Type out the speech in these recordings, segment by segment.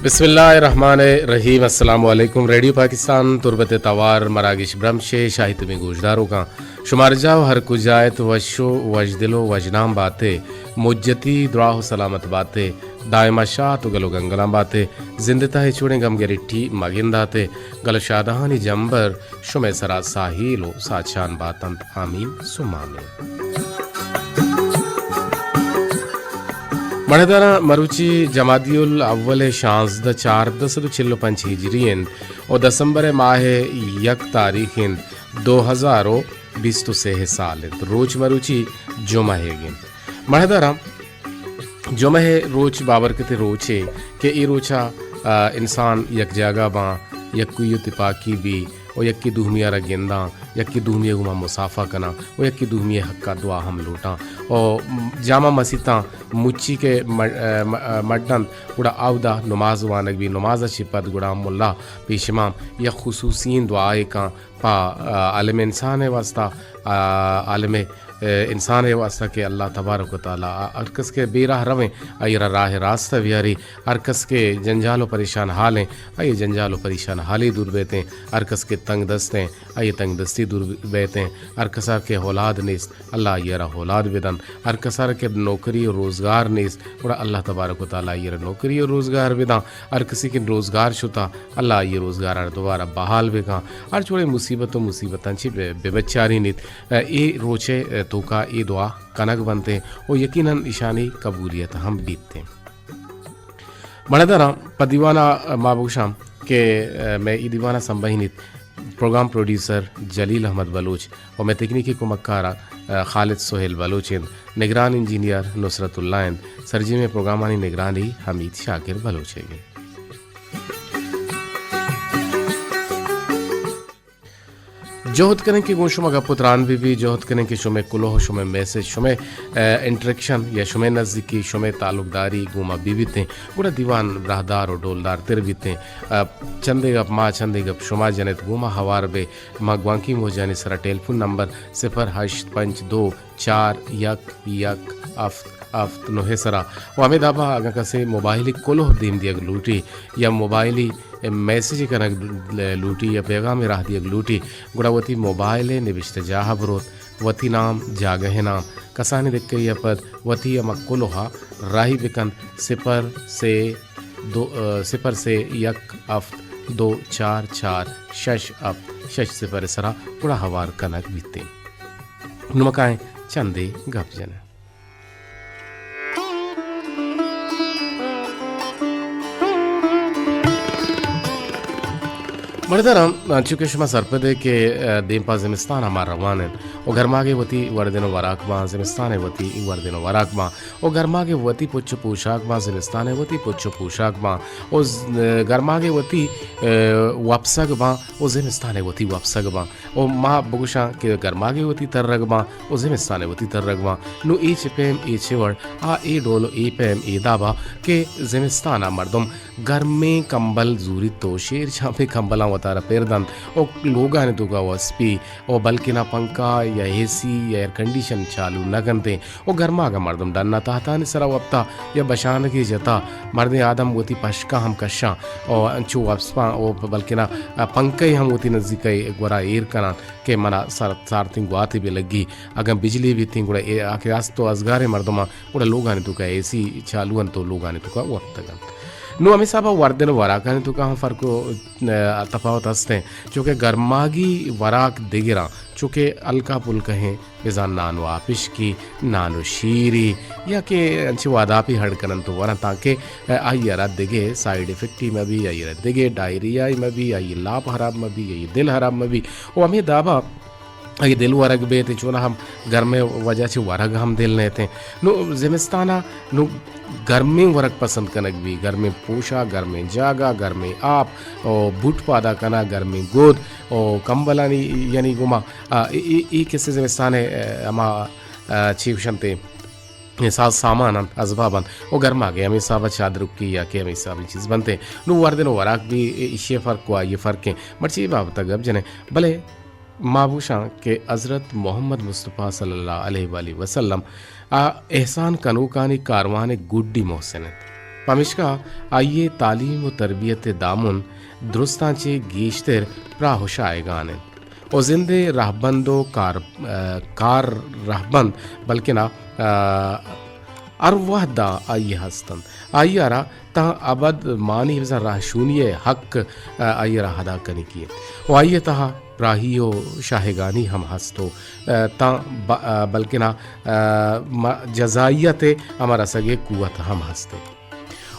بسم اللہ الرحمن الرحیم۔ السلام علیکم۔ ریڈیو پاکستان تربت توار مراگش برمش ءِ شاہی تمیں گوشداروکاں، شمار جاہ و ہر کجا ات وش و وشدل و وشنام باتے، مجتی دراہ و سلامت باتے، دائما شات و گل و گنگلاں باتے، زند تہ چوڑیں گم گرٹی مگنداتے، گل و شادہانی جمبر شمئے سرا ساہیل و ساچان باتنت۔ آمین ثم آمین۔ مڑداراں، مروچی جمادی الاول ءِ شانزدہ، چاردہ سد و چل و پنچ ہجری انت و دسمبر ءِ ماہ ءِ یک تاریخ انت، دو ہزار و بیست و سے ءِ سال انت۔ روچ مروچی جمعہ ئیگ انت۔ مڑداراں، جمعہ ءِ روچ بابرکتیں روچے کہ اے روچا، آ، انسان یک جاگہ باں، یکوئی و تپاکی بی و یکے دومی ءَ را گنداں، یکے دومی ءِ گوما مصافحہ کناں و یکے دومی ءِ حقا دعا ہم لوٹاں۔ و جامع مسیتاں مچی کہ م-، آ، م-، آ، مڈنت، گڑا اودا نماز وانگ بی، نماز ءَ چہ پد گڑا ملا پیش امام یک خصوصی دعائے کاں پہ، آ، عالم انسان ءِ واسطہ، آ، عالم، آ، انسان ءِ واسطہ کہ اللہ تبارک و تعالی ہر کس کہ بے راہ رویں، آئی را راہ راست ءَ بیاری، ہر کس کہ جنجال و پریشان حالیں، آئی جنجال و پریشان حالی دور بیتیں، ہر کس کہ تنگ دستیں، آئی تنگ دستی دور بیتیں، ہر کسا کہ اولاد نیست، اللہ آئی را اولاد بدنت، ہر کسا کہ نوکری و روزگار نیست، گڑا اللہ تبارک و تعالی آئی را نوکری و روزگار بداں، ہر کسی کہ روزگار شتا، اللہ آئی روزگار ءَ دوبارہ بحال بکاں، ہر چوڑیں مصیبت و مصیبتاں چہ بہ، بہ بچارینیت۔ اے روچے توکا اے دعا کنگ بنتیں و یقیناً ایشانی قبولیت ہم بیتیں۔ مڑداراں، پہ دیوانا ما بگوشاں کہ مئے ای دیوانا سمبہینیت پروگرام پروڈیوسر جلیل احمد بلوچ و مئے تکنیکی کمکارا خالد سہیل بلوچ انت، نگران انجینئر نصرت اللہ انت، سرجمیں پروگرامانی نگرانی حمید شاکر بلوچ انت۔ جہد کنیں کہ گوں شما گپ و تران بہ بی، جہد کنیں کہ شمئے کلوہ، شمئے میسج، شمئے، آ، انٹریکشن یا شمئے نزیکی، شمئے تعلقداری گوں ما بہ بیتیں، گڑا دیوان براہدار و ڈولدار تر بیتیں۔ آ، چندے گپ ما، چندے گپ شما جنت، گوں ما ہوار بے، ما گوانکی موجانی سرا ٹیلیفون نمبر صفر ہشت پنچ دو چار یک یک ہفت ہفت نوہ سرا۔ و ہمے دابا اگاں کسے موبائلی کلوہ دیم دیگ لوٹی یا موبائلی میسج کنگ لوٹی یا پیغام راہ دیگ لوٹی، گڑا وتی موبائل نبشتہ جاہ بروت، وتی نام، جاگہ نام، کسانی دکہ یا پد وتی ہما کلوہ راہی بکنت صفر سے دو، آ، صفر سے یک ہفت دو چار چار شش ہفت شش صفر سرا گڑا ہوار کنگ بیتیں۔ نمکائیں چندے گپ جنیں۔ مڑداراں، انچو کہ شما سرپد ئے کہ، آ، دیم پہ زمستان ہما روان انت و گرماگے وتی وردن و وراک باں، زمستان ء وتی وردن و وراک باں و گرماگے وتی پچ و پوشاک باں، زمستان ء وتی پچ و پوشاک باں و ز-، گرماگے وتی، آ، وپسگ باں و زمستان ء وتی وپسگ باں۔ و ما بگوشاں کہ گرماگے وتی ترگ باں و زمستان ء وتی ترگ باں۔ نوں اے چہ پیم اے چہ وڑ آ اے ڈول و اے پیم اے دابا کہ زمستان ء مردم گرمیں کمبل زوریت و شیر چاپیں کمبلاں وتارا پر دنت و لوگانی توکا وسپی و بلکنا پنکھا یا اے سی یا ایئر کنڈیشن چالو نہ کنتیں و گرماگا مردم ڈنا تہتانی سرا وپتا یا بشانگے جتا، مردیں آدم وتی پشکا ہم کشاں و انچو وپسپاں و بلکنا پنکھے ہم وتی نزیکئے گورا ایر کنان کہ منا سار-، سارتیں گواتے بہ لگی۔ اگاں بجلی بیتیں گڑا اے آ کہ است و ازگاریں مردماں گڑا لوگانی توکا اے سی چالو انت و لوگانی توکا وپتگ انت۔ نوں ہمے حسابا وردن و وراکانی توکا ہم فرق و، ا، تپاوت ہستیں، چونکہ گرماگی وراک دگراں، چونکہ ہلکا پلکہیں بزاں نان و آپشکی، نان و شیری یا کہ انچیں واداپی ہڈ کننت و ورنت تانکہ، ا، آئی ء را دگہ سائیڈ افیکٹی مہ بی، آئی ء را دگہ ڈائریا مہ بی، آئی ء لاپ ہراب مہ بی، آئی ء دل ہراب مہ بی۔ و ہمے دابا اگہ دل ورگ بیت، چونا ہم گرمیں وجہ چہ ورگ ہم دل نیتیں۔ نوں زمستانا نوں گرمیں ورگ پسند کنگ بی، گرمیں پوشاک، گرمیں جاگہ، گرمیں آپ، او بوٹ پادا کنا، گرمیں گود، او کمبلانی یعنی گوما، آ، ای، ای، ای کسے زمستان ء، آ، ہما، آ، چی گوشنتے، ساز سامان انت، ازباب انت، او گرماگے ہمے حساب ء چادرکی یا کہ ہمے حساب چیز بنتے۔ نوں وردن و وراک بی ای، ایشی فرق و آئی فرق ہیں۔ مرچی اے بابت گپ جنے، بلے ما بوشاں کہ حضرت محمد مصطفی صلی اللہ علیہ وآلہ وسلم آ احسان کنوکانی کاروان ء گڈی محسن انت۔ پمیشکا آئی ءِ تعلیم و تربیت ءِ دامن درستاں چہ گیشتر پراہ و شاہگان انت و زند ءِ رہبند و کار، ء، کار رہبند بلکنا، ء، ہر وہدا آئی ءَ ہست انت۔ آئی ءَ را تاں ابد مانی بزاں راہشونی ءِ حق، ء، آئی ءَ را ادا کنگی انت و آئی ءِ تہا پراہی و شاہگانی ہم ہست و، ء، تاں ب-، ء، بلکنا، ء، م-، جزائیت ءِ ہما رسگ ءِ قوت ہم ہست انت۔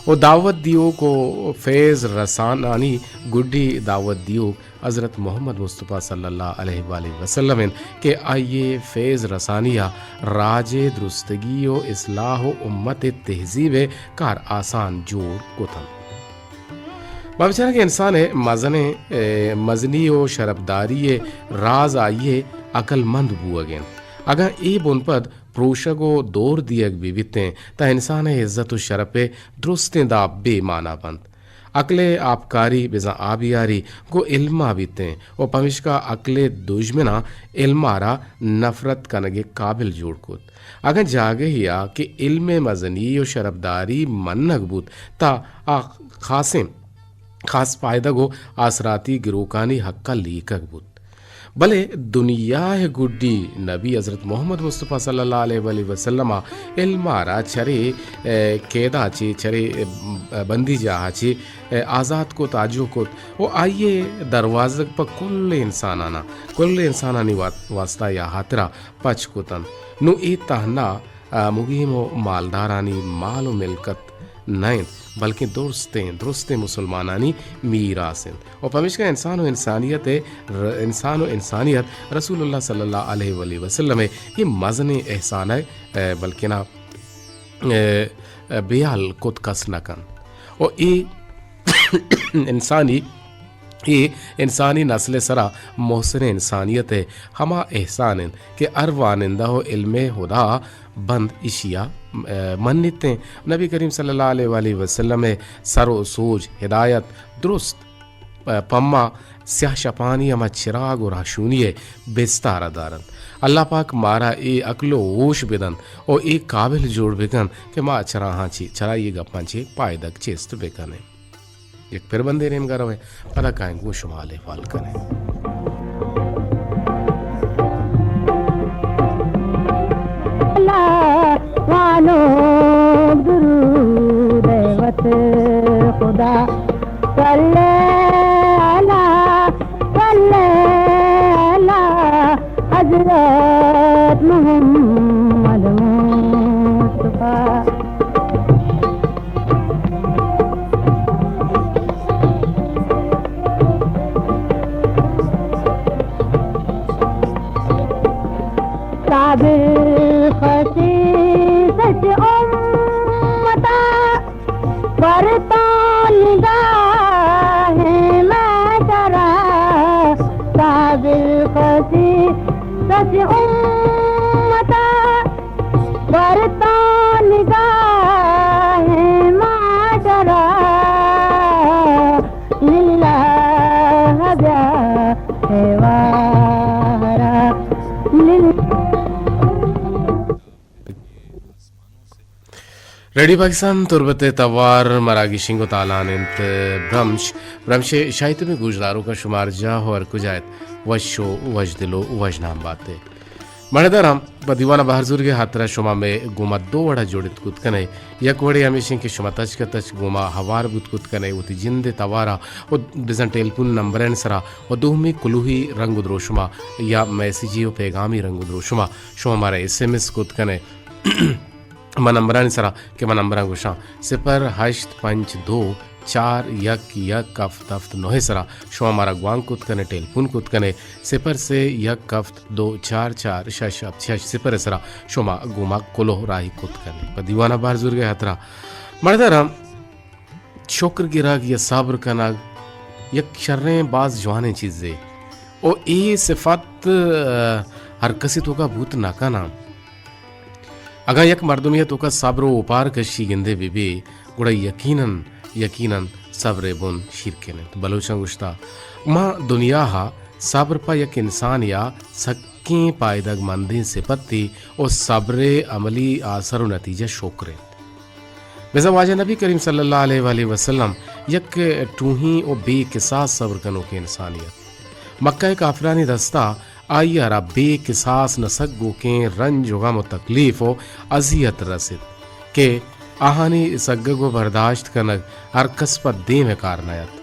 و دعوت دیوک و فیض رسانانی گڈی دعوت دیوک حضرت محمد مصطفی صلی اللہ علیہ وآلہ وسلم انت کہ آئی ءِ فیض رسانی ءَ راج ءِ درستگی و اصلاح و امت ءِ تہذیب ءِ کار آسان جوڑ کت انت۔ ما بچاریں کہ انسان ءِ مزنیں، ء، مزنی و شرپداری ءِ راز آئی ءِ عقل مند بوگ انت۔ اگاں اے بنپد پروشگ و دور دیگ بہ بیتیں، تہ انسان ءِ عزت و شرپ ءِ درستیں داب بے مانا بنت۔ عقل ءِ آبکاری بزاں آبیاری گوں علم ءَ بیتیں و پمیشکا عقل ءِ دژمناں علم ءَ را نفرت کنگ ءِ قابل جوڑ کت۔ اگاں جاگہے ءَ کہ علم ءِ مزنی و شرپداری منگ بوت، تہ آ خاصیں، خاص پائدگ و آسراتی گروکانی حق ءَ لیکگ بوت۔ بلے دنیا ءِ گڈی نبی حضرت محمد مصطفی صلی اللہ علیہ وآلہ وسلم ءَ علم ءَ را چرے، ء، قیدا چے، چرے، ء، بندی جاہ چے، ء، آزاد کت، آجو کت و آئی ءِ دروازگ پہ کل انسانانا، کل انسانانی وات-، واسطہ یا ہاترا پچ کت انت۔ نوں اے تہنا، ء، مقیم و مالدارانی مال و ملکت نہ انت، بلکیں درستیں، درستیں مسلمانانی میراث انت۔ و پمیشکا انسان و انسانیت ءِ ر-، انسان و انسانیت رسول اللہ صلی اللہ علیہ وآلہ وسلم ءِ اے مزنیں احسان ءَ، ء، بلکنا، ء، ء، بیال کت کس نہ کنت۔ و اے انسانی، اے انسانی نسل ءِ سرا محسن انسانیت ءِ ہما احسان انت کہ ہر وانندہ و علم ءِ ہدا بند ایشی ءَ، ء، منیت انت۔ نبی کریم صلی اللہ علیہ وآلہ وسلم ءِ سر و سوج، ہدایت، درست، ء، پما سیاہ شپانی ہما چراگ و راہشونی ءِ بستار ءَ دارنت۔ اللہ پاک مارا اے عقل و ہوش بدنت و اے قابل جوڑ بکنت کہ ما چراہاں چی، چرائی گپاں چی پائدگ چست بکنیں۔ یک پربندے نیمگا رویں، پدا کائیں گوں شما حال احوال کنیں۔ وانو درود وت خدا، صلی علی، صلی علی حضرت محمد مصطفی۔ صابر خصیص امتا، برتان گاہ محشرا۔ صابر خصیص امتا، برتان گاہ محشرا، للہ بیا ہے واہرا، للہ۔ ریڈیو پاکستان تربت ءِ توار مراگشنگ و تالان انت برمش، برمش ءِ شاہیتمیں گوشداروکاں شمار جاہ و ہر کجا ات، وش و وشدل و وشنام بات ئے۔ مڑداراں، پہ دیوان ءَ بہر زورگ ءِ ہاترا شما مئے گوما دو وڑا جوڑت کت کن ئے۔ یک وڑے ہمیش انت کہ شما تچک ءَ تچک گوما ہوار بوت کت کن ئے وتی جند ءِ توارا و بزاں ٹیلیفون نمبرانی سرا، و دومی کلوہی رنگ و دروشما یا میسجی و پیغامی رنگ و دروشما شما مارا ایس ایم ایس کت کن ئے۔ ما نمبرانی سرا کہ ما نمبراں گوشاں، صفر ہشت پنچ دو چار یک یک ہفت ہفت نوہ ءِ سرا شما مارا گوانک کت کن ئے، ٹیلیفون کت کن ئے، صفر سے یک ہفت دو چار چار شش ہفت شش صفر ءِ سرا شما گوما کلوہ راہی کت کن ئے۔ پہ دیوان ءَ بہر زورگ ءِ ہاترا مڑداراں، شکر گرگ یا صبر کنگ یک شریں باز جوانیں چیزے۔ او اے صفت، ء، ہر کسی توکا بوت نہ کناں۔ اگاں یک مردمے ءِ توکا صبر و اوپار کشی گندے بہ بی، گڑا یقیناً، یقیناً صبر ءِ بن شیرکن انت۔ بلوچاں گوشتا، ما دنیا ءَ صبر پہ یک انسانے ءَ سکیں پائدگ مندیں صفتے و صبر ءِ عملی آثر و نتیجہ شکر انت۔ بزاں واجہ نبی کریم صلی اللہ علیہ وآلہ وسلم یک ٹوہیں و بے کساس صبر کنوکیں انسانے ات۔ مکہ ء کافرانی دستا آئی ء را بے کساس نہ سگوکیں رنج و غم و تکلیف و اذیت رست کہ آہانی سگگ و برداشت کنگ ہر کس پہ دیم ء کار نہ ات۔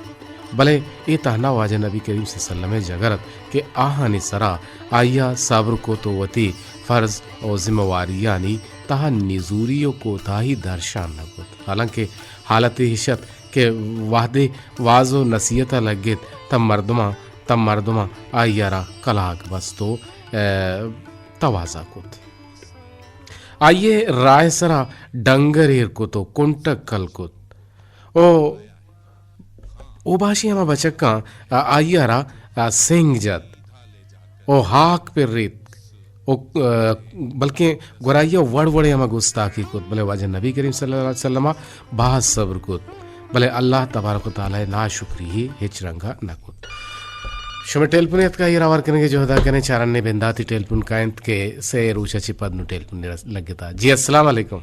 بلے اے تہنا واجہ نبی کریم صلی اللہ علیہ وسلم ء جگر ات کہ آہانی سرا آئی ء صبر کت و وتی فرض و ذمہ واریانی تہا نزوری و کوتاہی درشان نہ کت۔ حالانکہ حالتے ہش ات کہ وہدے واز و نصیحت ء لگت تہ مردماں، تہ مردماں آئی ء را کلاگ بست و، ء، توازا کت۔ آئی ء راہ ء سرا ڈنگر ایر کت و کنٹگ کل کت و اوباشی ہما بچکاں، آ، آئی ء را، آ، سنگ جت و ہاک پر ریت و، آ، بلکیں گورا آئی ء وڑ وڑے ہما گستاخی کت، بلے واجہ نبی کریم صلی اللہ علیہ وسلم ء باز صبر کت، بلے اللہ تبارک و تعالی ء ناشکری ہچ رنگ ء نہ کت۔ شمئے ٹیلیفون اتکا، ایر آوار کنگے جہدا کنیں، چارنے بنداتی ٹیلیفون کائنت کہ سے روچ ء چہ پد نو ٹیلیفون لگتا۔ جی، السلام علیکم۔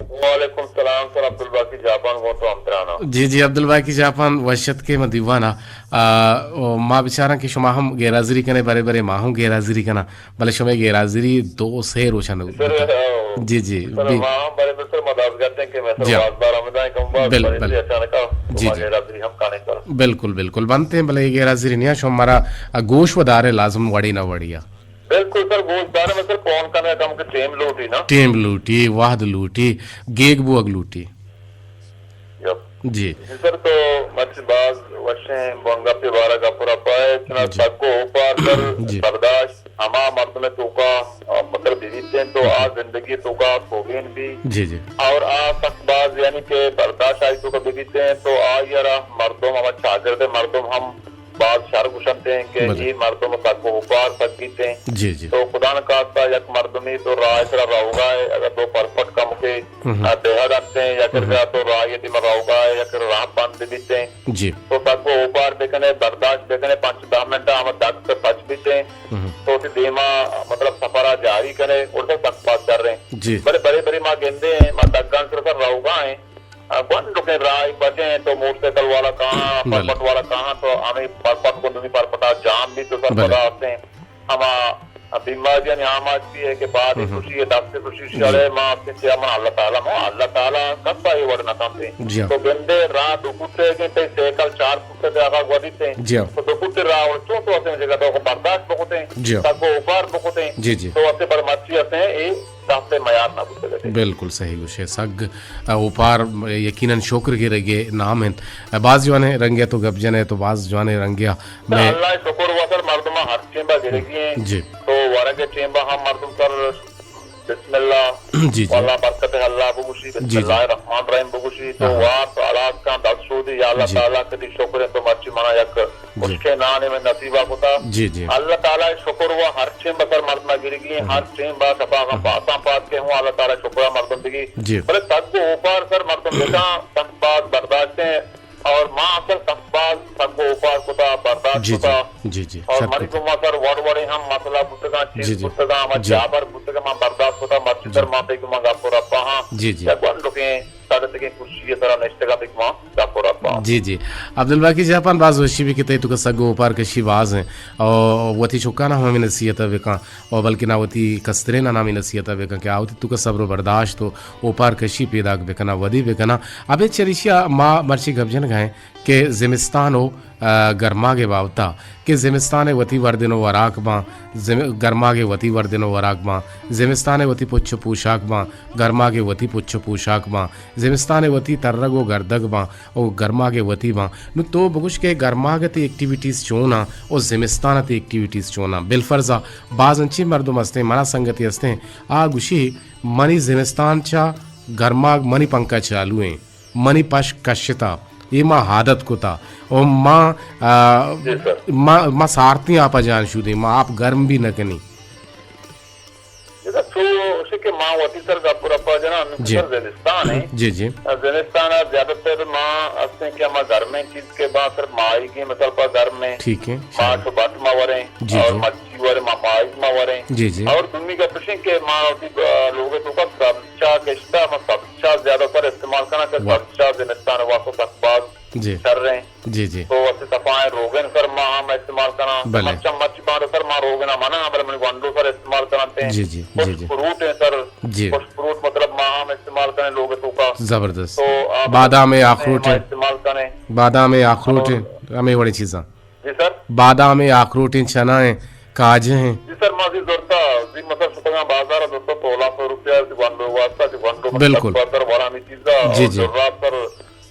وعلیکم السلام سر، عبدالباقی جاپان گوں تو ہمترانا۔ جی جی، عبدالباقی جاپان وش اتکے ما دیوانا۔ آ، او، ما بچاراں کہ شما ہم گیر حاضری کنے، برے برے ما ہم گیر حاضری کناں، بلے شمئے گیر حاضری دو سے روچا نہ سر، بوتا۔ آ، جی جی، سر، بی- ما ہم برے برے سر ما دست گٹیں کہ میں سر جی۔ وازدار آمدائیں کم باز، بل-، برے بل۔ سے اچانکا جی شما جی۔ گیر حاضری ہم کانے سر۔ بالکل بالکل، بنتے ہیں، بلے یہ گیر حاضری نہیں، شما ہمارا، آ، گوش و دارے لازم وڑی نہ وڑیا۔ بالکل سر، گوشدار میں سر فون کنگ ہم کہ ٹیم لوٹی نا۔ ٹیم لوٹی، وہد لوٹی، گیگ بوگ لوٹی۔ یپ۔ جی۔ جی سر، تو مرچی باز وشیں بنگپ بارہ گپ رپا ہے، چنا جی۔ سگو اوپار سر جی۔ برداشت ہما مردم توکا، آ، مطلب بیتیں تو آ زندگی توکا سوگین بھی۔ جی جی۔ اور آ سخت باز یعنی کہ برداشت آئی توکا بیتیں تو آ یرا مردم ہما چاگرد مردم ہم باز شر گوشنت ایں کہ بلے۔ اے مردم سک و اوپار سک بیت ایں۔ جی، جی۔ تو خدا نخواستہ یک مردمے تو راہ سرا روگا ہے، اگر دو پرپٹ کمکے، ہم۔ آ، دیہا دنت ایں، یا کر ہم۔ تو راہ دیما روگا ہے، یا کر راہ بند بیت ایں۔ جی۔ تو سک و اوپار بکنے، برداشت بکنے، پنچ دہ منٹ ہم دگ پہ پچ بیت ایں۔ ہم۔ تو تی دیما مطلب سفرا جاری کنے، اور تو سک پاس کر رہے ہیں۔ جی۔ بلے بلے بلے ما گندے ہیں، ما دگان سر سر روگا ہیں۔ آ، گونڈکیں راہ پچیں تو موٹر سائیکل والا کہاں، بلے۔ پرپٹ والا کہاں تو ہمیں پرپٹ گندنی پرپٹا جام بھی تو سر بلے۔ پدا ہستیں۔ ہما بیماری یعنی عام آج بھی ہے کہ بعد ہم۔ خوشی ہے، دست خوشی جی۔ شڑے ما ہستیں کہ من اللہ تعالیٰ، ما اللہ تعالیٰ کسا یہ وڑ نہ کمتے۔ جی ہاں۔ تو گندے راہ دو فٹ ہے کہ تے سائیکل چار فٹ سے آگا گوا دیتے۔ جی ہاں۔ تو دو فٹ راہ اور چون تو ہستیں جگہ تو برداشت بکتے۔ جی ہاں۔ تک وہ اوپار بکتے۔ جی جی۔ تو ہستیں بڑ مرچی ہستیں، اے دست ء میار نہ بوتگ ات۔ بالکل صحیح گوشے، سگ ء اوپار یقیناً شکر گرگ ء نام انت۔ باز جوانیں رنگے تو گپ جنے تو باز جوانیں رنگے ء سر، میں اللہ ء شکر و سر مردماں ہر ٹیم با گرگی ہیں۔ جی۔ تو ورگ ء ٹیم با ہم مردم سر بسم اللہ، جی، جی۔ اللہ برکت اللہ بگوشی، بسم جی، جی۔ اللہ الرحمن الرحیم بگوشی، تو ہاں، ہاں۔ وار تو علاج کن دست شودی، یا اللہ جی۔ تعالیٰ کدی شکر ہے تو مرچی منا یک جی۔ مشکے نانے میں نصیبہ کتا۔ جی، جی۔ اللہ تعالیٰ شکر و ہر ٹیم بسر مردم گرگی، ہم۔ ہر ٹیم با شفا غم ہم۔ پاساں پاس کے ہوں، اللہ تعالیٰ شکر مردم بگی۔ جی۔ بلے سگ و اوپار سر مردم بکاں، سخت باز برداشت ہیں۔ اور ما اصل سخت باز سگ و اوپار کتا، برداشت جی، جی۔ کتا۔ جی، جی۔ اور سر منی کتا۔ گما سر وڑ وڑے ہم مسئلہ بوتگاں، چیز جی، جی۔ بوتگاں، ہما جی۔ جابر بوتگاں، ما برداشت کتا، مرچی جی۔ سر ما پہ گما گپ و رپا ہاں۔ جی، جی۔ یک گونڈکیں سڑتگیں کرسی ء سرا نشتگاں بہ ما گپ و رپا۔ جی، جی۔ عبدالباقی جاپان، باز وشی بی کہ تئی توکا سگ و اوپار کشی باز ہیں۔ او وتی چکانا ہم ہمیں نصیحت بکن۔ او بلکنا وتی کسترینانا ہمیں نصیحت بکن کہ آ وتی توکا صبر و برداشت و اوپار کشی پیداک بکنا، ودی بکنا۔ ابے چریشیا ما مرچی گپ جنگا ہیں کہ زمستان و، آ، گرماگ ء بابتا کہ زمستان ء وتی وردن و وراک باں، زم-، گرماگ ء وتی وردن و وراک باں، زمستان ء وتی پچ و پوشاک باں، گرماگ ء وتی پچ و پوشاک باں، زمستان ء وتی ترگ و گردگ باں و گرماگ ء وتی باں۔ نو تو بگوش کہ گرماگ ء تئی ایکٹیویٹیز چوناں و زمستان ء تئی ایکٹیویٹیز چوناں؟ بالفرض ء باز انچیں مردم ہستیں، منا سنگتے ہستیں، آ گوشی منی زمستان چا گرماگ منی پنکھا چالو ایں۔ منی پشک کشتا، اے ما عادت کتا۔ او ما، آ، جی سر۔ ما، ما سارتیں آپا جان شودیں، ما آپ گرم بھی نہ کنی۔ جی سر، تو اسے کہ ما وتی سر گپ رپا جنا، ہم جی۔ سر زمستان ہے۔ جی، جی۔ زمستان ہے، زیادہ تر ما استیں کہ ہما گرمیں چیز کے با سر ماہی کی مثال پا گرم ہے۔ ٹھیک ہے، ماش شاباش۔ و بٹ ما وریں جی، اور جی۔ مچھی وریں، ما ماہی ما وریں۔ جی، جی۔ اور دومی گپ اشیں کہ ما وتی، آ، لوگ تو کا سبچا کشتا، ما سبچا زیادہ تر واہ۔ سبزجات زمستان ءِ واسطہ سک باز جی۔ شر ایں۔ جی، جی۔ تو واسطہ صفائیں روگن سر ما ہم استعمال کناں۔ بلے۔ مرچاں مرچی باندا سر ما روگن ءَ مناں، بلے منی گونڈو سر استعمال کننت ایں۔ جی، جی، جی، خشک جی۔ فروٹ ایں سر۔ جی۔ خشک فروٹ مطلب ما ہم استعمال کنیں لوگ ءِ توکا۔ زبردست۔ تو آ بادام ایں، ما اخروٹ ایں۔ استعمال کنیں۔ بادام ایں، اخروٹ اور ایں، ہمے وڑیں چیزاں۔ جی سر۔ بادام ایں، اخروٹ ایں، چنا ایں، کاجہ ایں۔ جی سر، ما زی زرتا، زی مثلاً شتگاں بازار ءَ زرتا سولہ سو روپیہ، زی گونڈو واسطہ، زی گونڈو مثلاً بالکل۔ سر وڑانی چیزا، جی، اور جی۔ جراب سر،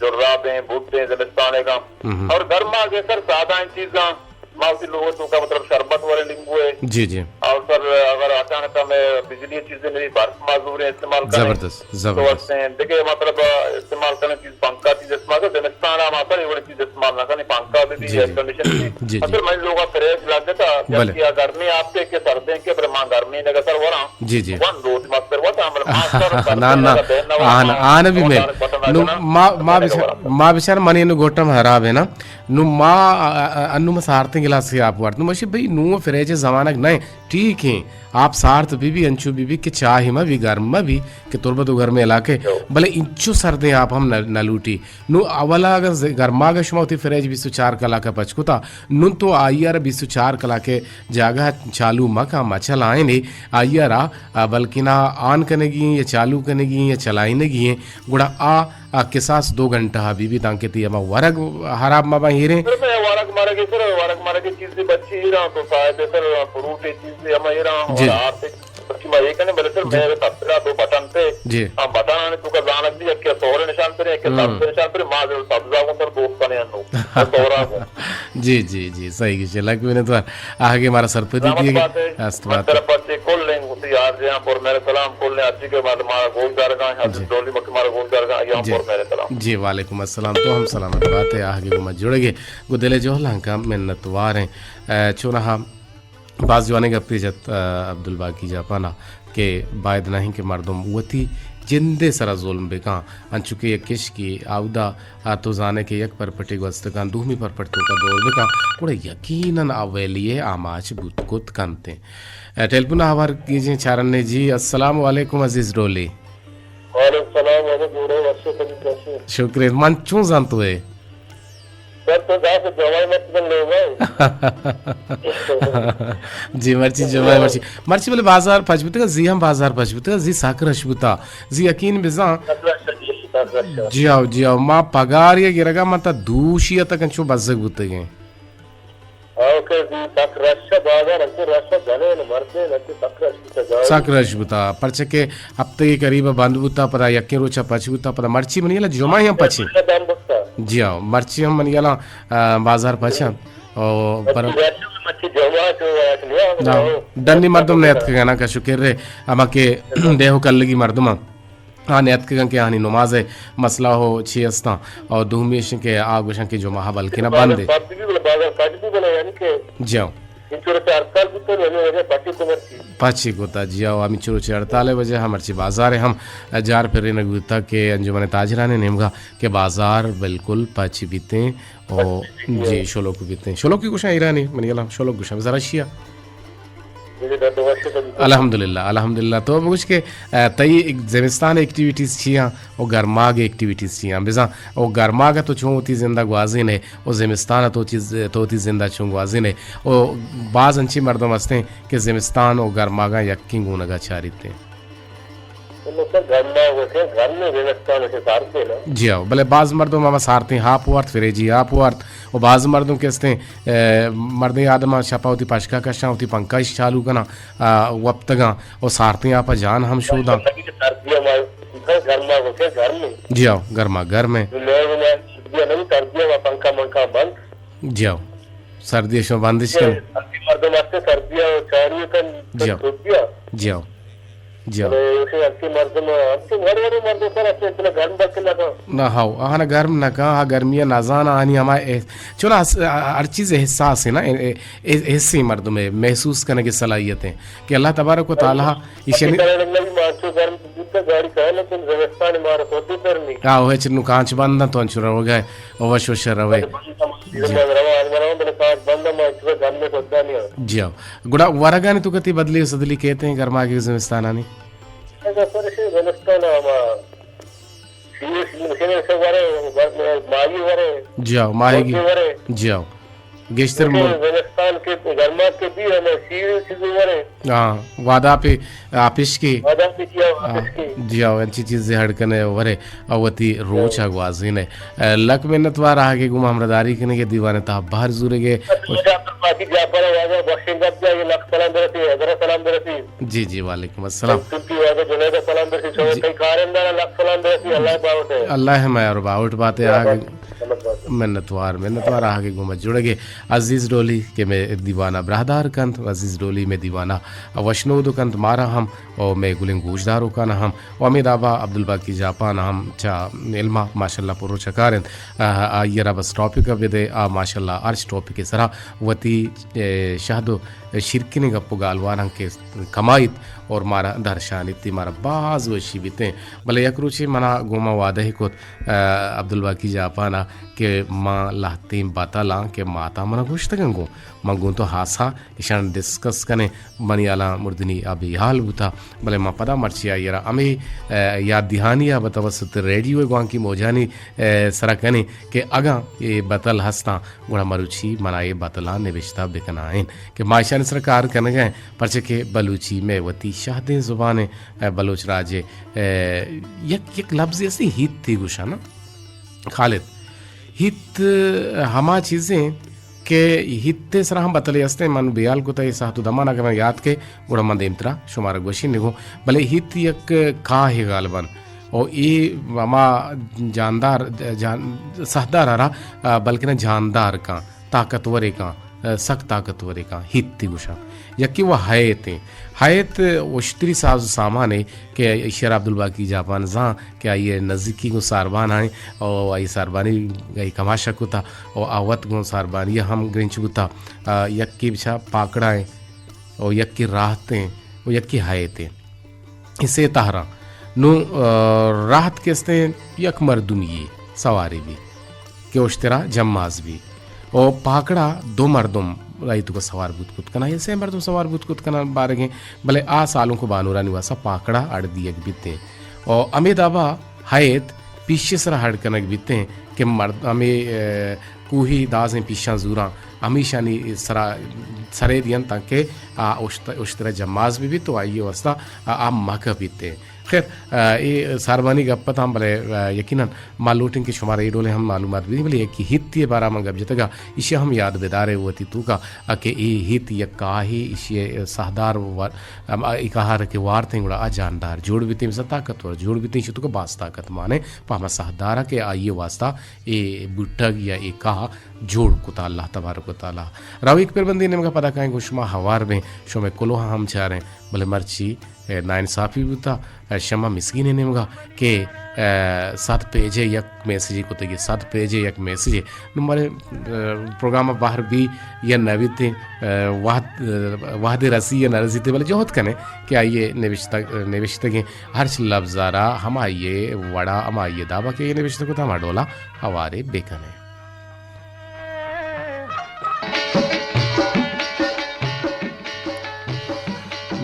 جراب ایں، بوٹ ایں، زمستان ءِ گاں۔ ہم۔ اور گرماگ ءَ سر سادہ ایں چیزاں، ما وتی لوگ ءِ توکا مطلب شربت وریں لیمبو ءِ۔ جی، جی۔ اور سر اگر اچانک ہمیں بجلی چیزیں نہیں، برف ما زوریں استعمال کنیں۔ زبردست۔ تو زبردست۔ واسطے دگہ مطلب استعمال کنیں چیز، پنکھا چیز استعمال کنیں، زمستان ءَ ما سر اے وڑیں چیز استعمال نہ کنیں، پنکھا بھی، بھی، جی، ایئر جی۔ کنڈیشن بھی۔ جی، جی۔ اصل میں لوگا فریج لگ گتا، بلے۔ جبکہ گرمی آپ کے کہ سردیں کے پر ما گرمی لگا سر وراں۔ جی، جی۔ ون دو مستر وتا، مطلب ما سر نہ، نہ۔ آن، آن بھی میں۔ نو، ما، ما بچار، ما بچار منی نو گوٹم خراب ہے نا۔ نو ما، آ، آ، انو ما سارتیں گلاس آپ وارت۔ نو مشی بھئی نو فریج زمانگ نہیں۔ ٹھیک ایں، آپ سارت بہ بی، انچو بہ بی کہ چاہ مہ بی، گرم مہ بی کہ تربت و گرمیں علاقے، بلے انچو سردیں آپ ہم نہ، نہ لوٹی۔ نو اولا اگر ز-، گرماگ ءَ شما وتی فریج بیست و چار کلاک ءَ پچ کتا، نون تو آئی ءَ را بیست و چار کلاک ءِ جاگہ ءَ چالو مہ کن، مہ چلائینے، آئی ءَ را، آ، بلکنا آن کنگی ایں یا چالو کنگی ایں یا چلائینگی ایں، گڑا آ آ کساس دو گھنٹہ ءَ بہ بیت، تانکہ تئی ہما ورگ خراب مہ باں ایریں۔ سر، میں ورگ مرگ، سر، ورگ مرگ چیزے بچی ایراں تو صاحب سر، فروٹ چیزے ہم ایراں، جی۔ اور آپ بچی ما یہ کنے، بلے سر، جی۔ میں تپرا دو بٹن پہ، جی۔ ہاں، بٹن آنے تو کا زانگ بھی، یکی سور نشان پر، یکی ہم۔ سبز نشان پر، ما سبزا کو سر دوست کنے انو، سورا کو۔ جی، جی، جی، صحیح گشے۔ لک منت وار۔ آہگے مارا سرپدی دیگے۔ است بات۔ طرف سے کل لیں، اسی آر جے ہاں پر میرے سلام، کل لیں، اچھی کے بعد مارا گوش دارگاں، جی۔ ڈولی مکھ مارا گوش دارگاں، آئی ہم جی۔ پر میرے سلام۔ جی، وعلیکم السلام۔ تو ہم سلامت بات ئے، آہگے گما جڑگے۔ گو دل جوہل ہنکا منت وار ایں۔ اے، چونہا باز جوانیں گپے جت، اے، عبدالباقی جاپانا۔ کہ باید نہ انت کہ مردم وتی جندے سرا ظلم بکاں، انچو کہ یک کشکے آودا، آ، تو زانے کہ یک پرپٹے گوستگاں، دومی پرپٹ توکا دور بکاں، گڑا یقیناً آ ویلی ءِ آماچ بوت کت کنت۔ اے، ٹیلیفون ءَ ہوار گیجیں چارنے۔ جی، السلام علیکم عزیز ڈولی۔ وعلیکم السلام، واجہ جوڑے، وشے کبھی کیسے؟ شکریہ، من چون زانت ئے؟ سر، تو داسے جمعہ مرچی من لوگ آئے۔ جی، مرچی جمعہ مرچی۔ مرچی بلے بازار پچ بوتگا، زی ہم بازار پچ بوتگا، زی سک رش بوتا۔ زی یقین بزاں۔ سک رش، جی، سک رش۔ جی آؤ، جی آؤ، ما پگاری گرگا من تا دوشی تک انچو بزگ بوتگیں۔ آؤ کہ زی سک رش بازار، انچو رش گلے مردے، انچو سک رش بوتا۔ سک رش بوتا، پرچہ کہ ہفتگے قریب بند بوتا، پدا یکیں روچا پچ بوتا، پدا مرچی منی یلا جمعہ ہم پچی۔ بند بوتا۔ جی آؤ، مرچی ہم منی یلا، آ، بازار پچ انت۔ او پر مچی جمعہ چو آت نیا، نا، ڈنی مردم نیتکگا نا، کشو کرے، اما کہ ڈیہو کلگی مردم آ نیتکگاں کہ آنی نماز مسئلہ ہو چی استاں، اور دومی ایش کہ آ گوشاں کہ جمعہ بلکہ نہ بند۔ بازار پچ بی بلے، بازار پچ بی بلے، یعنی کہ جی آؤ۔ انچو روچ ہڑتال بوتگ، ہمے وجہ پچی کو مرچی۔ پچی کتا، جی آؤ، ہمینچو روچ ہڑتال ءِ وجہ ہم مرچی بازار ہم جار پرینگ بوتا کہ انجمن تاجران نیمگا کہ بازار بالکل پچ بیتیں۔ او پچ بیتیں۔ جی، شلوک بیتیں۔ شلوکی گوشاں ایرانی، منی یلا شلوک گوشاں، ذرا شیا۔ جی، جی، تو وش تو۔ الحمدللہ، الحمدللہ۔ تو بگوش کہ، اے، تئی زمستان ایکٹیویٹیز چیاں؟ او گرماگ ایکٹیویٹیز چی آں؟ بزاں او گرماگ ءَ تو چون وتی زند ءَ گوازین ئے، او زمستان ءَ تو چیز، تو وتی زند ءَ چون گوازین ئے؟ او باز انچیں مردم ہستیں کہ زمستان او گرماگاں یکیں گونگ ءَ چاریت ایں۔ نو سر، گرماگ وتی گرم، زمستان وتی سارت نا۔ جی ہاؤ، بلے باز مردم ہما سارتیں آپ وارت، فریجی آپ وارت، او باز مردم کہ ہستیں، اے، مردیں آدم شپا وتی پشکا کشاں، وتی پنکھا اش چالو کناں، آ، وپتگاں۔ و سارتیں آپ ءَ جان ہم شوداں۔ سردی ءَ ما گرما گوشے گرم ایں۔ جی ہاؤ، گرما گرم ایں۔ نئے نئے سردی ءَ نہ، سردی ءَ ما پنکھا منکھا بند۔ جی ہاؤ، سردی ءَ شما بندش کن۔ انتی مردم ہستے سردی ءَ چاری کن۔ جی ہاؤ۔ سردی ءَ۔ جی ہاؤ۔ جی ہاؤ۔ بلے ایشی انتی مردم، انتی وڑ وڑ مردم سر ہستے اتنا گرم بلکہ نہ کن۔ نہ ہاؤ، آہاں گرم نہ کن، آ گرمی ءَ نہ زان، آہانی ہما اح-، چونا ہس-، ہر چیز احساس ہے نا، اح-، اح-، حسی مردم ہے، محسوس کنگ ءِ صلاحیت ہے۔ کہ اللہ تبارک و تعالیٰ ایشانی کرے لگا بھی مانچو گرم بوتا، گاڑی کہے لیکن زمستان مارا سوتی پر نہیں۔ آ، وہ چنو کانچ بند تو انچو روگا ہے، او وش وش روے۔ بند، بند، جی۔ بند، رواں، رواں، بلے کانچ بند، ما انچو گرم میں سوتا نہیں۔ جی ہاں۔ گڑا ورگانی تو کتی بدلی و سدلی کہتے ہیں گرما کے زمستانانی؟ اگر سر سے زمستان ہما شیو، شیو، شیو، جی ہو، ماہیگی۔ مرچی ورے۔ جی ہو۔ گیشتر مر- زمستان کے گرما کے بھی ہمیں سیر چیزیں ورے۔ ہاں، وعدہ پہ آپش کے۔ وعدہ پہ کیا ہاں، آپش کے۔ جی ہو، انچی چیزیں ہڑ کنے ورے، او وتی روچ آ گوازینے۔ اے، لک منت وار آگے گوں ہمراہداری کنے کے دیوانے تا بہر زورے گے۔ باقی جاپان واجہ بخشین گپ جا، یہ لک سلام برسی، حضرت سلام برسی۔ جی، جی، وعلیکم السلام۔ ترکی واجہ جنید سلام برسی، سو جی۔ کئی کارندہ لک سلام برسی، اللہ باوتے۔ اللہ ہمیں اور باوٹ باتے آگے۔ منتوار، منتوار آہگے گوما جڑگے۔ عزیز ڈولی کہ مئے دیوانا براہدار کنت، عزیز ڈولی مئے دیوانا وشنود کنت، مارا ہم او مئے گلیں گوشداروکانا ہم۔ او ہمے دابا عبدالباقی جاپان ہم چا علما ماشاءاللہ پرو چکار انت۔ آ، آئی را بس ٹاپک بدے، آ ماشاءاللہ ہرچ ٹاپک سرا وتی، اے، شہد و شیرکنیں گپ و گالواراں کہ کمائیت اور مارا درشانیت، مارا باز وشی بیتیں۔ بلے یک روچے منا گوما وعدہ کت، آ، عبدالباقی جاپانا کہ ما لہتیں بتلاں کہ ماتا منا گوشتگن گوں، من گوں تو ہاسا اشان ڈسکس کنیں، منی حالاں مردنی آ بے حال بوتا، بلے ما پدا مرچی آئی را ہمے، آ، یاد دہانی آ بتوسط ریڈیو گوانکی موجانی، آ، سرا کنیں کہ اگاں اے بتل ہستاں گڑا مروچی منا اے بتلاں نبشتہ بکنائین کہ ما اشانی سرا کار کنگا ایں، پرچہ کہ بلوچی مئے وتی شہدیں زبانیں، آ، بلوچ راجے، آ، یک، یک لبزے ہستی ہیتی گوشاں نا۔ خالد، ہیت ہما چیزیں کہ ہیت ء سرا ہم بتلے استیں، من بیال کتا اے ساعت و دمان اگہ من یات کے گڑا من دیمترا شمارا گوشی نگو، بلے ہیت یک کاہے غالباً، او اے ہما جاندار، جان-، ساہدار را، آ، بلکنا جاندار کاں، طاقتورے کاں، آ، سک طاقتورے کاں، ہیت تی گوشاں۔ یکی و حیت ایں۔ حیت اشتری ساز و سامانے کہ شیر عبدالباقی جاپان زان کہ آئی ء نزیکی گوں ساربان آئیں، او آئی ساربانی آئی کماشا کتا، او آ وت گوں ساربانی ء ہم گرنچ بوتا۔ آ، یکے بچا پاکڑا ایں، او یکے راہت ایں، او یکے حیت ایں۔ اے سے تہراں۔ نوں، آ، راہت کہ استیں یک مردمی یے سوارے بی کہ اشترا جماز بی۔ او پاکڑا دو مردم آئی توکا سوار بوت کت کناں، یا سے مردم سوار بوت کت کناں بارگیں، بلے آ سالونک و بانورانی واسا پاکڑا اڑ دیگ بیتیں۔ او ہمے دابا حیت پیشی سرا ہڑ کنگ بیتیں کہ مرد ہمے، اے، کوہی دازیں پیشاں زوراں ہمیشانی سرا سرے دینت تاکہ آ اشت-، اشترا جماز بہ بیت و آئی واسطہ آ، آ مکہ بیتیں۔ خیر، آ، اے ساربانی گپ اتاں، بلے، آ، یقیناً ما لوٹیں کہ شمارا اے ڈولیں ہم معلومات بدیں، بلے یکے ہیتی ء بارا من گپ جتگا، ایشی ہم یاد بدارے وتی توکا، آ، کہ اے ہیت یک کاہے، ایشی ء ساہدار ور-، ام، آ، اے کاہار کہ وارتیں گڑا آ جاندار جوڑ بیتیں، بزاں طاقتور جوڑ بیتیں، ایشی توکا باز طاقت مانیں، پہ ہما ساہدارا کہ آئی واسطہ اے بوٹگ یا اے کاہ جوڑ کتا اللہ تبارک و تعالی۔ راویک پر بندی نیمگا پدا کائیں گوں شما ہوار بیں، شمے کلوہ ہم چاریں، بلے مرچی اے، ناانصافی بوتا، اے، شمع مسکین ء نیمگا کہ، اے، صد پیجے یک میسجے کتگی، صد پیجے یک میسجے۔ نوں مارے، اے، پروگرام بہر بی یا نہ بیتیں، اے، وہد، اے، وہد رسی یا نہ رسیتے، بلے جہد کنے کہ آئیے نوشتگ، نوشتگیں ہرچ لبزارا ہمائی وڑا، ہمائی دابا کہ یہ نوشتگ کتا ہما ڈولا ہوارے بکنے۔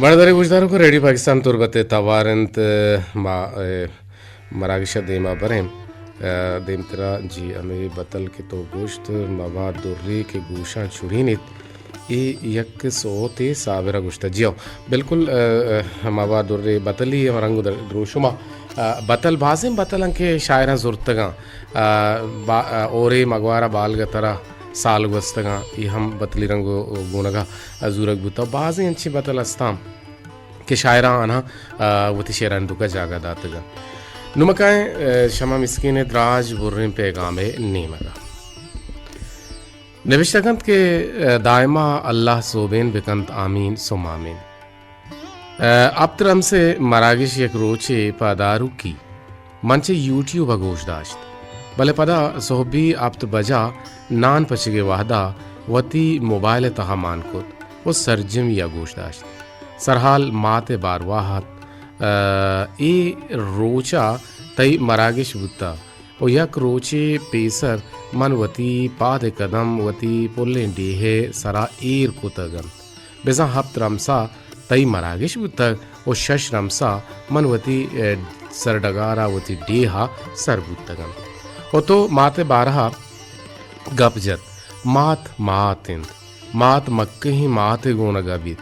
بردارے گوشداروکو، ریڈیو پاکستان تربت ء توار انت، ما، اے، مراگش ء دیما بریں۔ اے، دیمترا جی ہمے بتل کہ تو گوشت، مبا درے کہ گوشاں چڑینیت، اے یک سوتے صابر ء گوشتہ۔ جی ہو، بالکل، اے، اے، مبا درے بتلی ہم رنگ در-، دروشما، اے، بتل بازیں بتلاں کہ شاعراں زرتگاں۔ آ، با-، آ، اورے مگوارا بالگ ترا سال گوستگاں، اے ہم بتلی رنگ و گونگا زورگ بوتا۔ بازیں انچیں بتل استاں کہ شاعراں آنہاں، آ، وتی شعرانی توکا جاگہ داتگاں۔ نمکائیں، آ، شمع مسکین دراج بریں پیغامے نیمگا نوشتہ کنت کہ، آ، دائما اللہ سوبین بکنت، آمین ثم آمین۔ ء، ہپت رمس ء مراگش یک روچے پہ داروکی من چہ یوٹیوب ء گوش داشت، بلے پدا سہبی ہپت بجا نان پچگ ء وہدا وتی موبائل ء تہا مان کت و سرجمی ء گوش داشت۔ سرحال مات ء بارواہ ات، ء، اے روچا تئی مراگش بوتا و یک روچے پیسر من وتی پاد ء قدم وتی پلیں ڈیہ ء سرا ایر کتگ انت۔ بزاں ہپت رمسا تئی مراگش بوتگ و شش رمسا من وتی، اے، سرڈگارا وتی ڈیہا سر بوتگم۔ و تو مات بارہا گپ جت، مات مات انت، مات مکہیں مات ء گونگ ء بیت،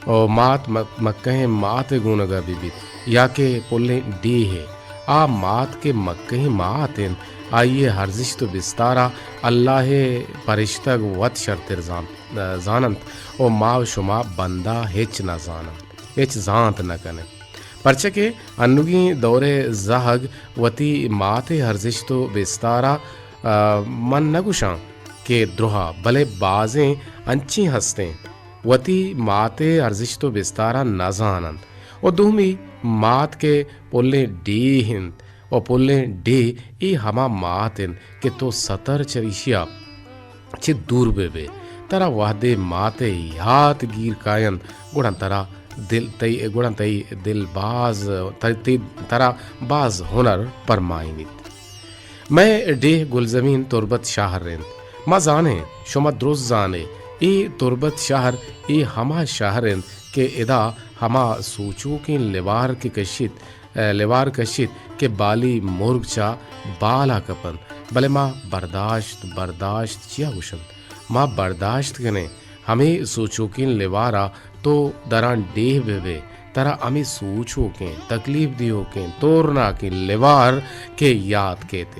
او مات م-، مکہیں مات ء گونگ ء بہ بیت، یا کہ پلیں ڈیہے، آ مات کہ مکہیں مات انت، آئی ء ارزشت و بستار ء اللہ ء پرشتگ وت شرتر زانت، زاننت، و ما و شما بندہ ہچ نہ زاننت، ہچ زانت نہ کنیں۔ پرچہ کہ انوگیں دور ء زہگ وتی مات ء ارزشت و بستار ء، آ، من نہ گوشاں کہ درہا، بلے بازیں انچیں ہستیں وتی مات ء ارزشت و بستار ء نہ زاننت۔ و دومی مات کہ پلیں ڈیہ انت و پلیں ڈیہ اے ہما مات انت کہ تو ستر چہ ایشی ء چہ دور بہ بئے۔ ترا وہدے مات ء یات گیر کاینت، گڑا ترا دل تئی، گڑا تئی دل باز، تئی، تئی، ترا باز ہنر پرمائینیت۔ مئے ڈیہ گلزمین تربت شہر انت۔ ما زانیں، شما درست زانے، اے تربت شہر، اے ہما شہر انت کہ ادا ہما سوچوکیں لیوار کہ کشیت، ء لیوار کشیت کہ بالی مرگ چہ بالا کپنت، بلے ما برداشت، برداشت چیا گوشنت؟ ما برداشت کنیں، ہمے سوچوکیں لیوارا تو دران ڈیہ بہ بئے، ترا ہمے سوچوکیں، تکلیف دیوکیں، تورناکیں لیوار کہ یات کیت۔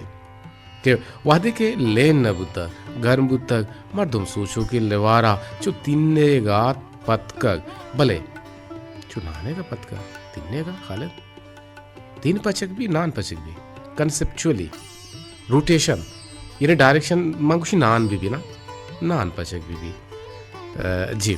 کہ وہدے کہ لین نہ بوتگ، گرم بوتگ، مردم سوچوکیں لیوارا چو تینیگا پتکگ، بلے چو نانیگا پتکگ، تینیگا خالد۔ تین پچگ بی، نان پچگ بی۔ کنسپچولی، روٹیشن، یعنی ڈائریکشن، من گوشی نان بی بی نا، نان پچگ بی بی۔ ء، جی۔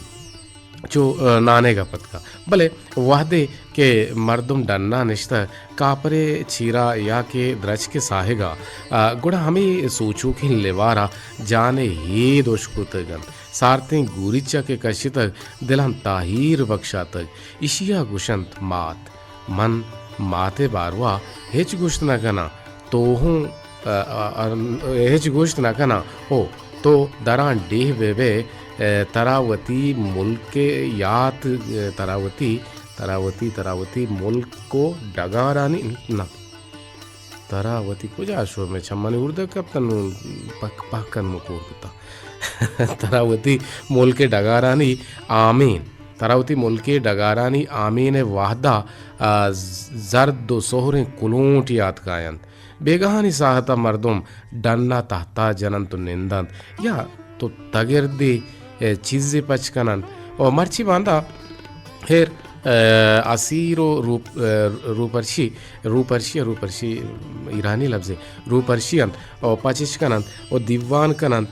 چو، ء، نانیگا پتکا۔ بلے وہدے کہ مردم ڈنا نشتہ کاپرے چیرا یا کہ درچکے ساہگا، ء، گڑا ہمے سوچوکیں لیوارا جانے ہید اشکتگ انت۔ سارتیں گوریچا کہ کشتگ دلان تاہیر بخشاتگ۔ اشیا گوشنت مات۔ من مات ء باروا ہچ گوشت نہ کناں۔ تو ہوں، ء، ء، ء، ہچ گوشت نہ کناں۔ او، تو دراں ڈیھ بہ بئے، ء، ترا وتی ملک ء یات، ء، ترا وتی، ترا وتی، ترا وتی ملک ء ڈگارانی، نہ۔ ترا وتی کجا شو؟ مئے چمانی اردہ کپتن، پک، پک کن مکور کتا۔ ترا وتی ملک ء ڈگارانی آمین، ترا وتی ملک ء ڈگارانی آمین ء وہدا، ء، زرد و سہریں کلونٹ یات کاینت۔ بیگہانی ساہتا مردم ڈنا تہتا جننت و نندنت یا تو تگردے، ء، چیزے پچ کننت۔ و مرچی باندا ہیر، ء، اسیر و روپ-، ء، روپرشی، روپرشی، روپرشی ایرانی لبزے، روپرشی انت و پچ اش کننت و دیوان کننت۔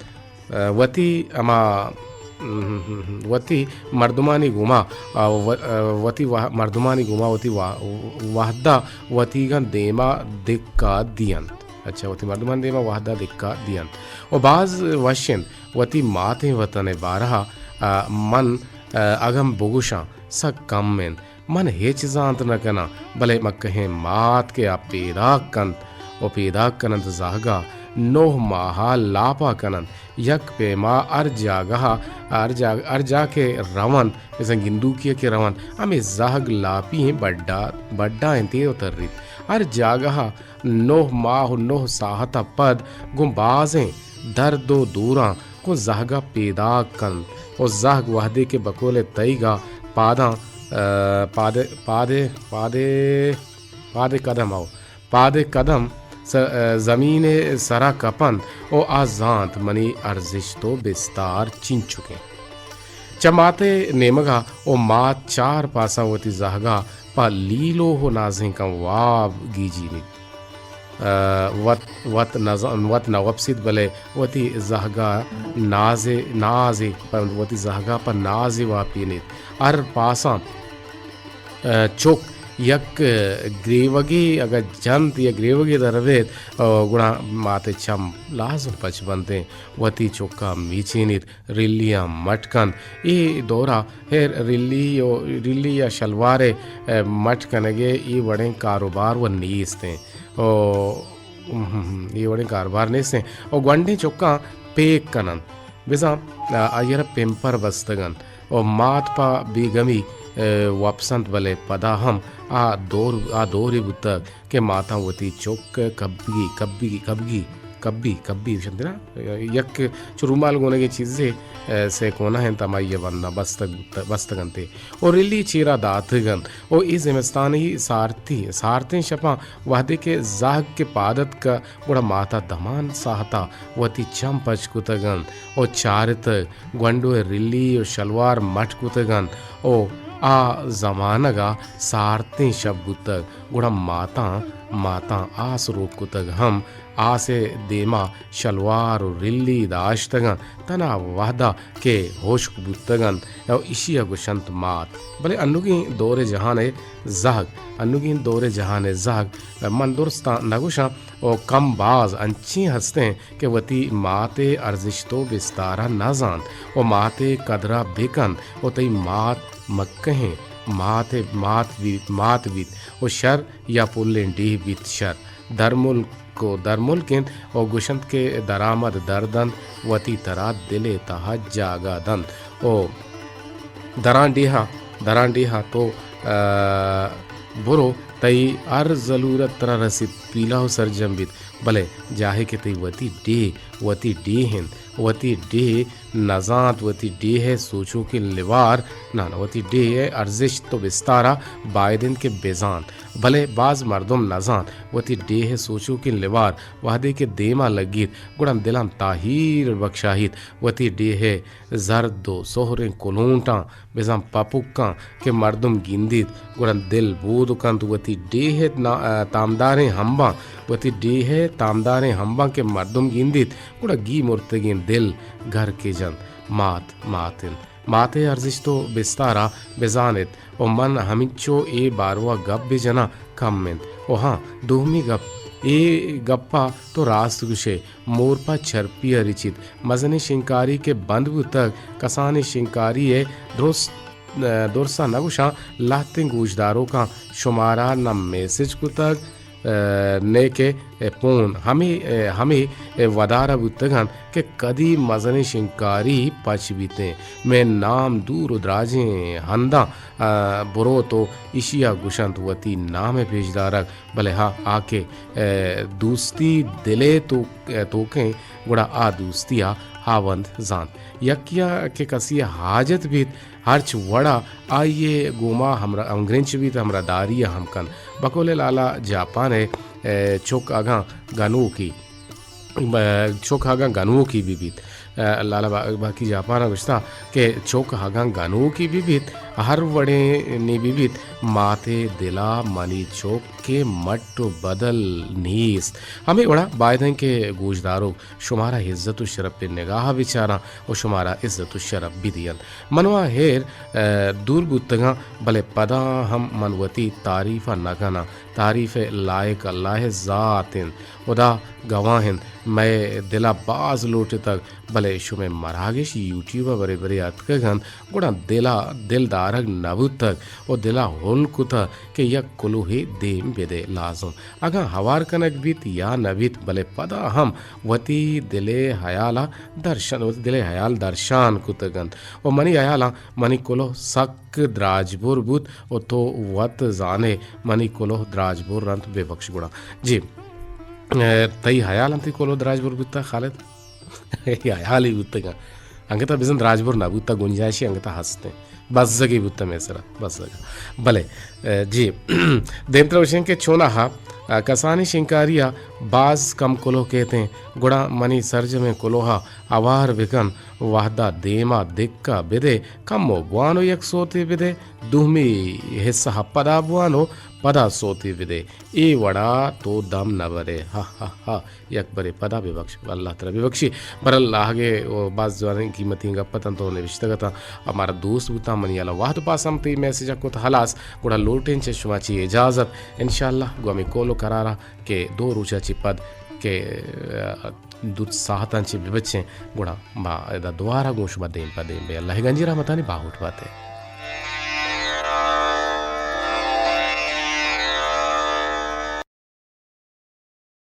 ء، وتی ہما، وتی مردمانی گوما، ء، و-، ء، وتی وہ-، مردمانی گوما وتی وہ-، وہدا وتیگاں دیما دکا دینت۔ اچھا، وتی مردمانی دیما وہدا دکا دینت۔ و باز وش انت، وتی ماتیں وطن ء بارہا، ء، من، ء، اگم بگوشاں، سک کم انت۔ من ہچ زانت نہ کناں، بلے مکہیں مات کہ آ پیداک کنت و پیداک کننت زہگا، نوہ ماہا لاپا کننت، یک پیما ہر جاگہا، ہر جاگ-، ہر جا کہ رونت، مثلاً گندوکیا کہ رونت، ہمے زہگ لاپی ہیں بڈا، بڈا انت و تریت۔ ہر جاگہا نوہ ماہ و نوہ ساہتا پد گوں بازیں درد و دوراں گوں زہگا پیداک کنت و زہگ وہدے کہ بکول ء تئیگا پاداں، ء، پاد، پاد، پاد، پاد قدم او، پاد قدم س-، ء، زمین ء سرا کپنت و آ زانت منی ارزشت و بستار چینچکیں۔ چہ مات ء نیمگا و مات چار پاساں وتی زہگا پہ لیلو و نازینکاں واب گیجینیت۔ ء، وت، وت نز-، وت نہ وپسیت، بلے وتی زہگا نازے، نازے، پہ وتی زہگا پہ نازے واپینیت۔ ہر پاساں، ء، چک یک گریوگے اگہ جنت یا گریوگے در بیت، ء، گڑا مات ء چم لازم پچ بنتیں، وتی چکا میچینیت۔ رلیاں مٹ کنت۔ اے دورا ہیر رلی و، رلی یا شلوارے، ء، مٹ کنگے اے وڑیں کاروبار و نیست انت۔ او، اے وڑیں کاروبار نیست انت۔ او گونڈیں چکاں پیک کننت۔ بزاں، ء، آئی را پمپر بستگ انت۔ او مات پہ بیگمی، ء، وپسنت، بلے پدا ہم آ دور، آ دورے بوتگ کہ ماتاں وتی چک کبگی، کبگی، کبگی کبی، کبی گوشنت نا، یک چو رومال گونگیں چیزے، اے، سے کونہ انت، ہمائی ء بنداں بستگ بوت، بستگ انت۔ او رلی چیرا داتگ انت۔ او اے زمستانی سارتی، سارتیں شپاں وہدے کہ زہگ کہ پاد اتک، گڑا مات ء دمان ساہت ء وتی چم پچ کتگ انت۔ او چارتگ، گونڈو ء رلی و شلوار مٹ کتگ انت۔ او آ زمانگ ء سارتیں شپ بوتگ۔ گڑا ماتاں، ماتاں آس روک کتگ ہم، آس ء دیما شلوار و رلی داشتگ انت، تنا وہدا کہ ہشک بوتگ انت و ایشی ء گوشنت مات۔ بلے انوگیں دور ء جہان ء زہگ، انوگیں دور ء جہان ء زہگ، من درستاں نہ گوشاں، و کم باز انچیں ہستیں کہ وتی مات ء ارزشت و بستار ء نہ زانت و مات ء قدر ء بکنت و تئی مات مکہیں مات ء مات بیت، مات بیت و شر یا پلیں ڈیھ بیت شر۔ درملک و درملک انت و گوشنت کہ درآمد در دنت، وتی ترا دل ء تہا جاگہ دنت و دراں ڈیہا، دراں ڈیہا تو، آ، برو، تئی ہر ضلورت ترا رسیت، پیلہ و سرجم بیت، بلے جاہے کہ تئی وتی ڈیہ، وتی ڈیہ انت، وتی ڈیہ نزانت، وتی ڈیہ ء سوچوکیں لیوار، نہ، نہ، وتی ڈیہ ء ارزشت و بستارا باید انت کہ بزانت، بلے باز مردم نزانت۔ وتی ڈیہ ء سوچوکیں لیوار وہدے کہ دیما لگیت، گڑا دلاں تاہیر بکشاہیت۔ وتی ڈیہ ء زرد و سہریں کلونٹاں، بزاں پپکاں کہ مردم گندیت، گڑا دل بود کنت۔ وتی ڈیہ ء نا-، تامداریں ہمباں، وتی ڈیہ ء تامداریں ہمباں کہ مردم گندیت، گڑا گی مرتگیں دل گرکے جنت۔ مات، مات انت۔ مات ء ارزشت و بستارا بزانت و من ہمینچو اے باروا گپ بہ جناں کم انت۔ و ہاں، دومی گپ، اے گپا تو راست گوشے، مور پہ چرپی ء رچیت۔ مزنیں شنکاری کہ بند بوتگ، کسانیں شنکاری ء درست، درساں نہ گوشاں، لہتیں گوشداروکاں شمارا نہ میسج کتگ، ء، نئے کہ پون ہمے، ء، ہمے ودار ء بوتگ انت کہ کدی مزنیں شنکاری پچ بیتیں۔ مئے نام دور و دراجیں ہنداں، ء، بروت و ایشی ء گوشنت وتی نام ء پیش دارگ، بلے ہا، آ کہ، ء، دوستی دل ء توک-، ء، توکیں، گڑا آ دوستی ء ہاوند زانت۔ یکے ء کہ کسی ء حاجت بیت، ہرچ وڑا آئی ء گوما ہمرا-، ہمگرنچ بیت، ہمراہداری ء ہم کنت۔ بقول لالا جاپان ء، ء، چک اگاں گنوکی، ب-، چک اگاں گنوکی بہ بیت۔ ء، لالا با-، باقی جاپان ء گوشتہ کہ چک اگاں گنوکی بہ بیت، ہر وڑے نی بہ بیت، مات ء دلا منی چک کہ مٹ و بدل نیست۔ ہمے وڑا باید انت کہ گوشداروک شمارا عزت و شرپ ء نگاہ ء بچاراں و شمارا عزت و شرپ بدیاں۔ من وا ہیر، ء، دور بوتگاں، بلے پدا ہم من وتی تعریف ء نہ کناں۔ تعریف ء لائق اللہ ء ذات انت۔ ہدا گواہ انت، مئے دل ء باز لوٹتگ، بلے شمئے مراگش یوٹیوب ء برے برے اتکگ انت، گڑا دل ء دل دارگ نہ بوتگ و دل ء ہل کتگ کہ یک کلوہے دیم بدئے لازم۔ اگاں ہوار کنگ بیت یا نہ بیت، بلے پدا ہم وتی دل ء ہیال ء درشان، وتی دل ء ہیال درشان کتگ انت و منی ہیالاں منی کلوہ سک دراجبر بوت و تو وت زانئے منی کلوہ دراجبر انت، بہ بکش گڑا۔ جی، ء، تئی ہیال انت کلوہ دراجبر بوتگ خالد؟ اے ہیالی بوتگاں۔ انگتا بزن دراجبر نہ بوتگ، گنجائشی انگتا ہستیں۔ بزگی بوتگ مئے سرا، بزگ۔ بلے، ء، جی، دیمتر گوشیں کہ چوناہا، ء، کسانی شنکاری ء باز کم کلوہ کیتیں، گڑا منی سرجمیں کلوہ ء ہوار بکن، وہدا دیما دکا بدے، کمو بوان و یک سوتے بدے، دومی حصہ ء پدا بوان و پدا سوتے بدے۔ اے وڑا تو دم نہ برے۔ ہا، ہا، ہا۔ یک برے پدا بہ بکش، اللہ ترا بہ بکشی۔ برل آہگے و باز جوانیں قیمتی گپ اتاں تو نوشتگ اتاں، ہمارا دوست بوتاں، منی الا وہد پاس ہم تئی میسج ء کت ہلاس۔ گڑا لوٹیں چہ شما چی اجازت، انشاءاللہ گوں ہمے قول و قرارا کہ دو روچا چی پد کہ، ء، دو ساعتاں چی بہ بچیں، گڑا ما ادا دوارا گوں شما دیم پہ دیم بے۔ اللہ گنجی رحمتانی باہوٹ باتے۔